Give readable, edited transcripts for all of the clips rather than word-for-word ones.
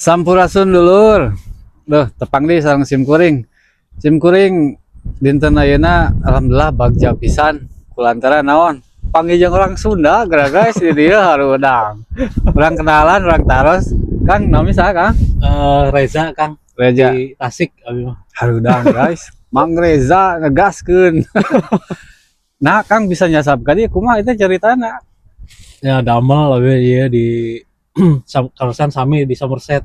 Sampurasun, dulur. Duh, tepang deui sareng sim kuring. Sim kuring dinten ayeuna alhamdulillah bagja pisan kulantaran naon? Panggih jeung orang Sunda geura, guys, di dieu harudang. Urang kenalan, urang taros. Kang, nami saha, Kang? Reza, Kang. Reza. Di Tasik abi mah. Harudang, guys. Mang Reza ngegaskeun. Nah, Kang bisa nyasab ka dieu kumaha itu ceritana? Ya damel abi ieu di kawasan sami di Somerset.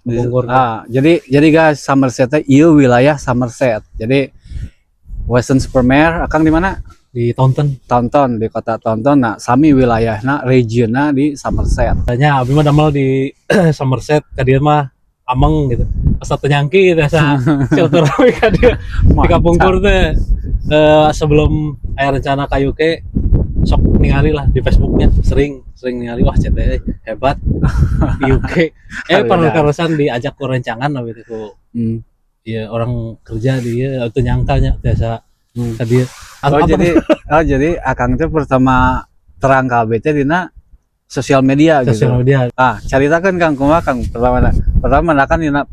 Bogor. Ah, jadi guys, Somerset teh ieu wilayah Somerset. Jadi Weston-super-Mare, Akang di mana? Di Taunton. Taunton, di kota Taunton. Nah, sami wilayahna, regionna di Somerset. Tanya abi mah damel di Somerset, ka dieu mah ameng gitu. Asa teu nyangki gitu, asa silaturahmi ka dieu. Di kapungkur teh sebelum aya rencana ka UK sok ningali lah di Facebooknya, sering sering ningali, wah, CT hebat di UK. Harudan. Karusan diajak ku rencangan lah gitu ku ya orang kerja di ieu teu nyangka nya biasa ka dieu. Oh, Apa jadi oh, jadi Akang teh pertama terang ka teh dina sosial media gitu. Sosial media. Ah, caritakeun, Kang, kumaha, Kang, pertama pertama kan dina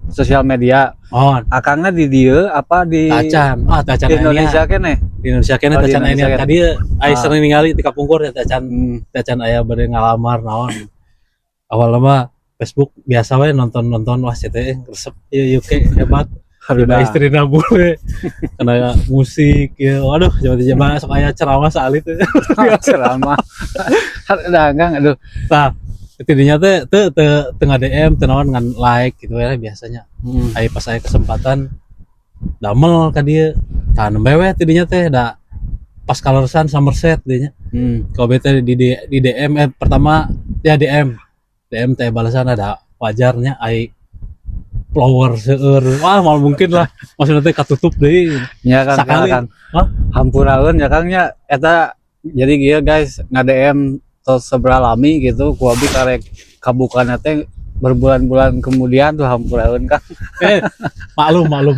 sosial media. Oh. Akangna di dieu apa di Tacan, ah, tacan. Di Indonesia keneh? Di Indonesia keneh. Oh, di Tacan aya Indonesia niat ka dieu, aya sering ningali di kapungkur ya tacan tacan aya bade ngalamar naon. Awalnya mah Facebook biasa we nonton-nonton, wah, CT resep ieu UK hebat. Tiba Harudan. Istrina bule kena musik ya, waduh, zaman-zaman sok aya ceramah saalit. Ceramah. Harudan, Kang, aduh. Tah, tidinya teh teu teu teu DM, teu naon, ngan like gitu ya biasanya. Aya pas aya kesempatan damel ka dieu, tah, nembe we tidinya teh da pas kaleresan Somerset dinya. Kalau bete di DM, pertama ya DM DM teh balasan ada wajarnya, ai follower seueur, wah, mal mungkin lah, maksudnya teh katutup deui. Ya kan. Sakali. Kan. Hah? Hampuraeun ya, Kang, nya, eta jadi kieu, guys, nge-DM tos sabaraha lami gitu ku abi karek kabukana teh berbulan-bulan kemudian tuh, hampuraeun, Kang. Maklum maklum.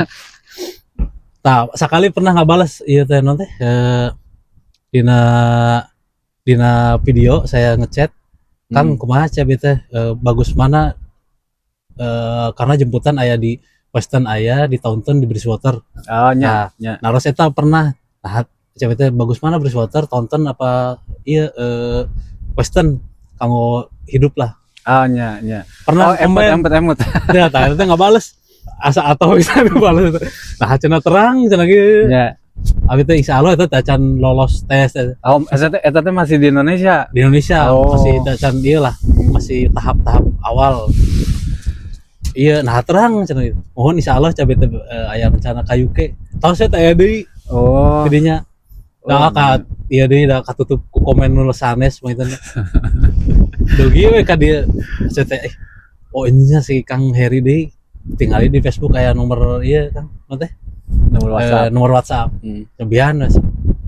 Tah, sekali pernah nggak balas iya teh non teh dina dina video saya ngechat, "Kang, kumaha cep teh, bagus mana?" Karena jemputan aya di Weston, aya di Taunton, di Bridgewater. Oh nya, Nah, nya. Naros eta pernah, nah, cep teh bagus mana, Bridgewater, Taunton, apa iya Weston kanggo hidup lah. Oh nya, nya. Pernah Oh, emut komen. Emut emut. Ya, tah, eta nggak bales, asa atau bisa dibales. Nah, cenah terang cenah gitu. Abi teh insya Allah eta teh acan lolos tes teh. Oh, eta teh masih di Indonesia. Di Indonesia. Oh. Masih acan ieu lah, masih tahap-tahap awal. Iya, nah, terang cenah gitu. Mohon insya Allah cabe teh aya rencana ka UK tahu saya teh aya deui jadinya. Nah, ka iya deui da katutup ku komen nu sanes mah itu. Dugi we ka dieu saya teh, oh, ini si Kang Heri deui, tinggalin di Facebook kayak nomor iya, Kang, naon teh? Nomor WhatsApp. Nomor WhatsApp. Lebihan wes.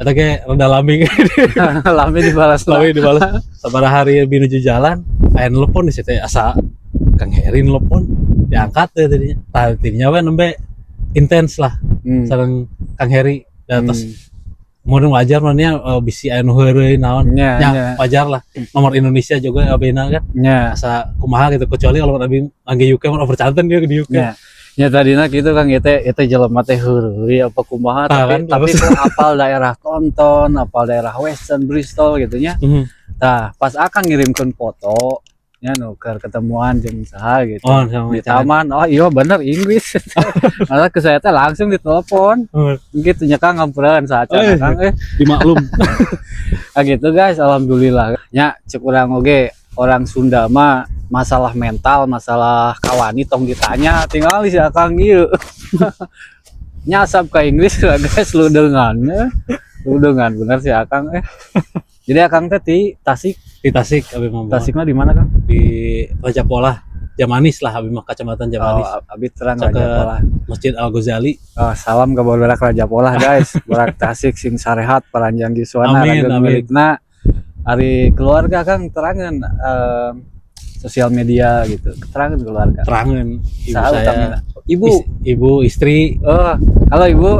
Eta ge rada lami. Lami dibalas lah. Lami dibalas. Sabaraha hari abi nuju jalan, aya nelpon di situ, asa Kang Heri nelpon, diangkat teh tadinya. Tah, tadinya we nembe intens lah sareng Kang Heri. Dan terus kemudian wajar mana bisi aya nu heureuy naon. Nya, Ya, nya. wajar lah. Nomor Indonesia juga abina kan. Asa kumaha gitu, kecuali kalau abi angge UK mah overcanten dia di UK. Nya. Ya tadina gitu, Kang, ieu teh ieu jelema teh heureuy apa kumaha, Tah, tapi kan, tapi terus. kok apal daerah Taunton, apal daerah Weston, Bristol gitu nya. Tah, pas Akang ngirimkeun foto nya nu keur ketemuan jeung saha gitu. Oh, sama di taman, oh iya bener Inggris. Malah ke saya teh langsung ditelepon. Gitu nya, Kang, ngampuraan saat Kang. Dimaklum. Ah, gitu, guys, alhamdulillah. Nya cek urang oge, orang Sunda mah masalah mental, masalah kawani tong ditanya, tinggal si Akang ieu. Nyasab ke Inggris lah, guys, lu dengan lu dengan bener si Akang. Jadi Akang teh di Tasik? Di Tasik abi mah. Tasiknya di mana, Kang? Di Rajapolah, Jamanis lah abi mah, Kecamatan Jamanis. Oh, abi terang Caket. Rajapolah. Masjid Al Ghazali. Oh, salam ke barudak Rajapolah, guys. Barudak Tasik sing sarehat, paranjang yuswana, Amin, rageung amin. Milikna. Ari keluarga, Kang, terangan sosial media gitu. Keterangan keluarga. Terangan ibu Saha saya. Utamina? Ibu. Ibu, istri. Oh, halo, Ibu.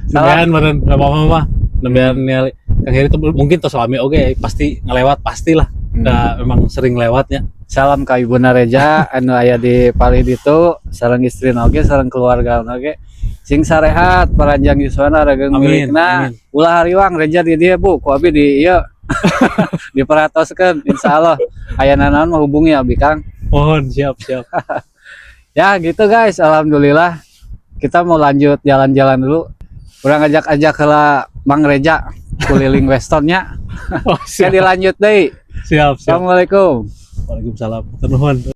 Salam. Nembean meureun nggak apa-apa mah. Nembean ningali Kang Heri tuh mungkin tos lami oge, pasti ngelewat pastilah. Da memang sering lewatnya. Salam ka Ibuna Reja anu aya di palih ditu sareng istrina oge, sareng keluarga oge. Sing sarehat, paranjang yuswana, rageng Amin, milikna. Amin. Ulah hariwang Reja di dieu, Bu, ku abi di ieu diperhatoskeun insyaallah. Aya nanaon mah hubungi abi, Kang. Mohon, siap siap. Ya gitu, guys, alhamdulillah. Kita mau lanjut jalan-jalan dulu. Urang ajak-ajak heula Mang Reja keliling Westonnya. Oh, Saya siap. Dilanjut deh. Siap, siap. Assalamualaikum. Waalaikumsalam. Nuhun.